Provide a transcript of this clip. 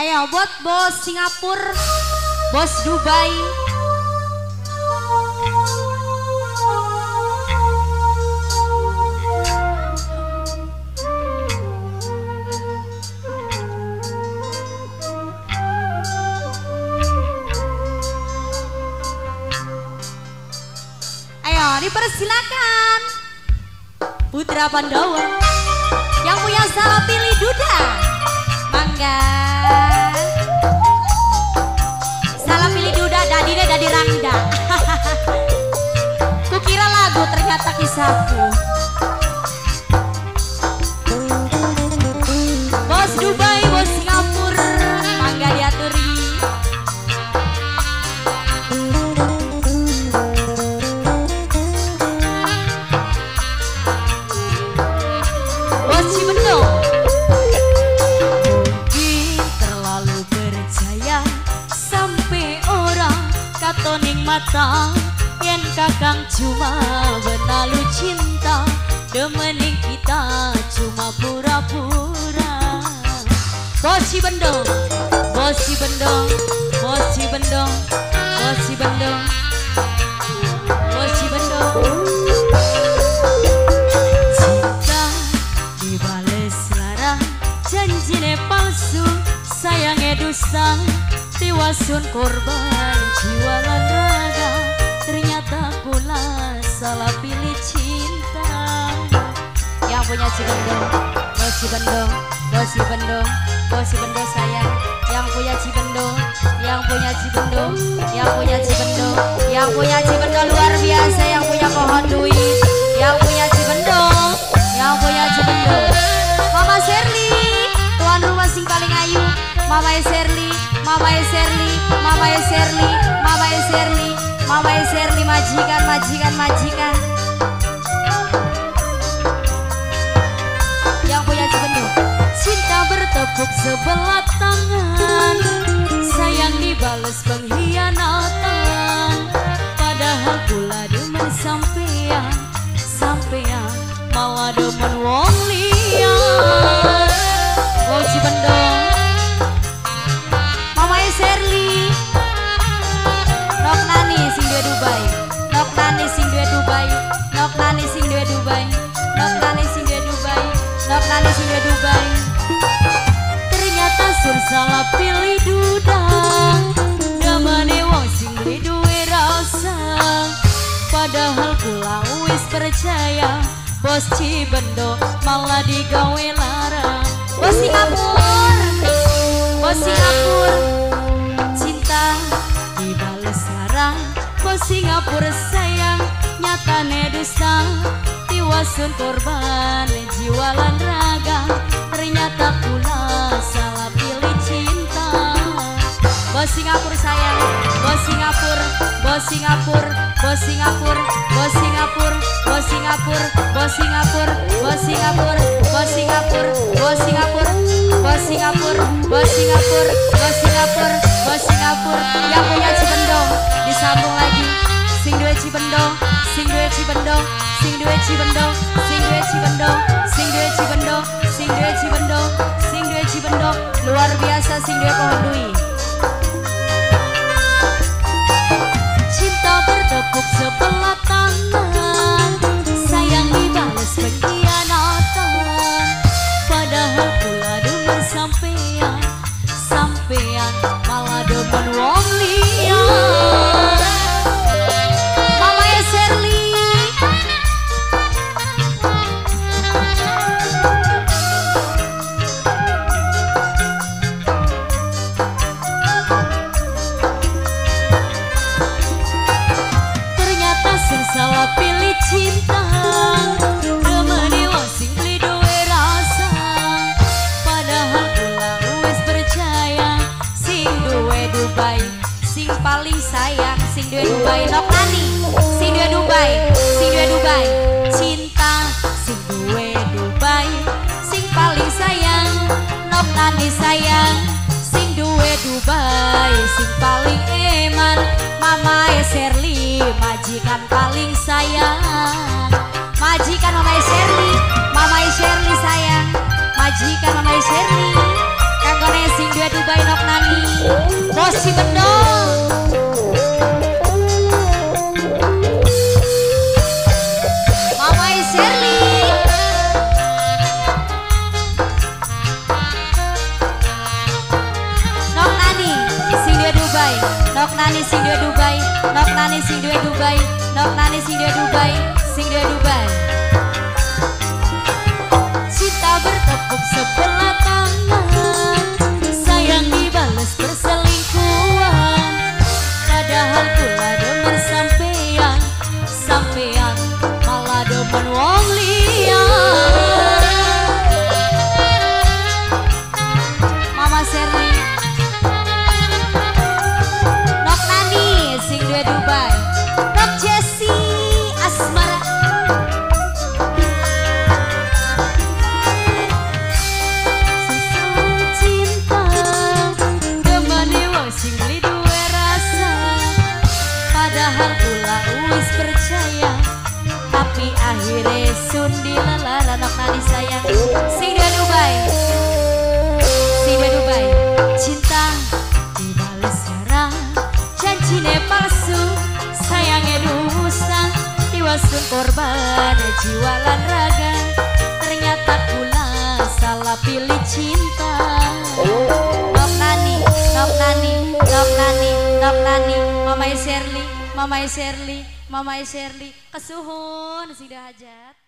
Ayo buat bos Singapura, bos Dubai. Ayo dipersilakan Putra Pandawa yang punya salah pilih duda. Mangga. Salah pilih duda, dadine dadi rangda. Kukira lagu ternyata kisahku. Bos Dubai, bos Singapura, mangga diaturi. Bos Cibendo. Mungkin terlalu percaya sampai orang katoning mata, yen kakang cuma benalu cinta, demening kita cuma pura-pura. Bos Cibendo, bos Cibendo, bos Cibendo, bos Cibendo, bos Cibendo. Cinta dibales lara, janjine palsu, sayangnya dusta, tiwasun korban jiwa lan raga, ternyata pula salah pilih cinta. Yang punya Cibendo, bos Cibendo, bos Cibendo, bos Cibendo sayang. Yang punya Cibendo, yang punya Cibendo, yang punya Cibendo, yang punya Cibendo luar biasa, yang punya pohon duit, yang punya Cibendo, yang punya Cibendo. Mama Shirley, tuan rumah sing paling ayu. Mama Shirley, Mama Shirley, Mama Shirley, Mama Shirley, Mama Shirley, majikan, majikan, majikan. Yang punya Cibendo. Cinta bertepuk sebelah tangan, sayang dibales pengkhianatan. Padahal kula demen sampean, sampean malah demen wong liya. Wong Cibendo, Mama Shirley, Nok Nani sing duwe Dubai, Nok Nani sing duwe Dubai, Nok Nani sing duwe Dubai, Nok Nani sing duwe Dubai, Nok Nani sing duwe Dubai. Ternyata sun salah pilih duda, damane wong sing duwe rasa. Padahal kula wis percaya, bos Cibendo malah digawe lara. Bos Singapura, bos Singapura, cinta dibales lara. Bos Singapura sayang, nyatane dusta, tiwasun korban jiwa lan raga, ternyata kula salah pilih cinta. Bos Singapura sayang, bos Singapura, bos Singapura, bos Singapura, bos Singapura, bos Singapura, bos Singapura, bos Singapura, bos Singapura, bos Singapura, bos Singapura, bos Singapura, bos Singapura, bos Singapura. Yang punya Cibendo disambung lagi. Sing duwe Cibendo, sing duwe Cibendo, sing duwe Cibendo, sing duwe Cibendo, sing duwe Cibendo, sing duwe Cibendo, sing duwe Cibendo, luar biasa sing duwe pohon dui. Cinta bertepuk sebelah tangan, sayang dibales pengkhianatan. Padahal kula demen sampean, sampean malah demen wong liya. Mama Shirley, ternyata sing salah pilih cinta, demene wong sing beli duwe rasa. Padahal kula wis percaya, sing duwe Dubai, sing paling sayang, sing duwe Dubai. Nok Nani, sing duwe Dubai, sing duwe Dubai. Cinta sing duwe Dubai, sing paling sayang. Nok Nani sayang, sing duwe Dubai, sing paling eman. Mama Shirley, majikan paling sayang. Majikan Mama Shirley, Mama Shirley sayang. Majikan Mama Shirley, kanggone sing duwe Dubai. Nok Bos Cibendong. Mamai Shirley. Nok Nani sing duwe Dubai, Nok Nani sing duwe Dubai, Nok Nani sing duwe Dubai, Nok Nani sing duwe Dubai, sing duwe Dubai. Cinta bertepuk sebelah tangan, sayang dibales perselingkuhan. Padahal kula demen sampean, sampean malah demen wong liya. Mama Shirley. Nok Nani sing duwe Dubai, Nok Jesse Asmara. Cinta demene wong sing beli duwe rasa, padahal kula wis percaya, tapi akhirnya sun dilelara. Nok Nani sayang sing duwe Dubai, sing duwe Dubai. Cinta dibales darah, janjine palsu, sayange dusta, diwasun korban jiwa lan raga. Ternyata kula salah pilih cinta. Nok Nani, Nok Nani, Nok Nani, Nok Nani, Mamai Shirley, Mamai Shirley, Mamai Shirley, kesuhun sing hajat.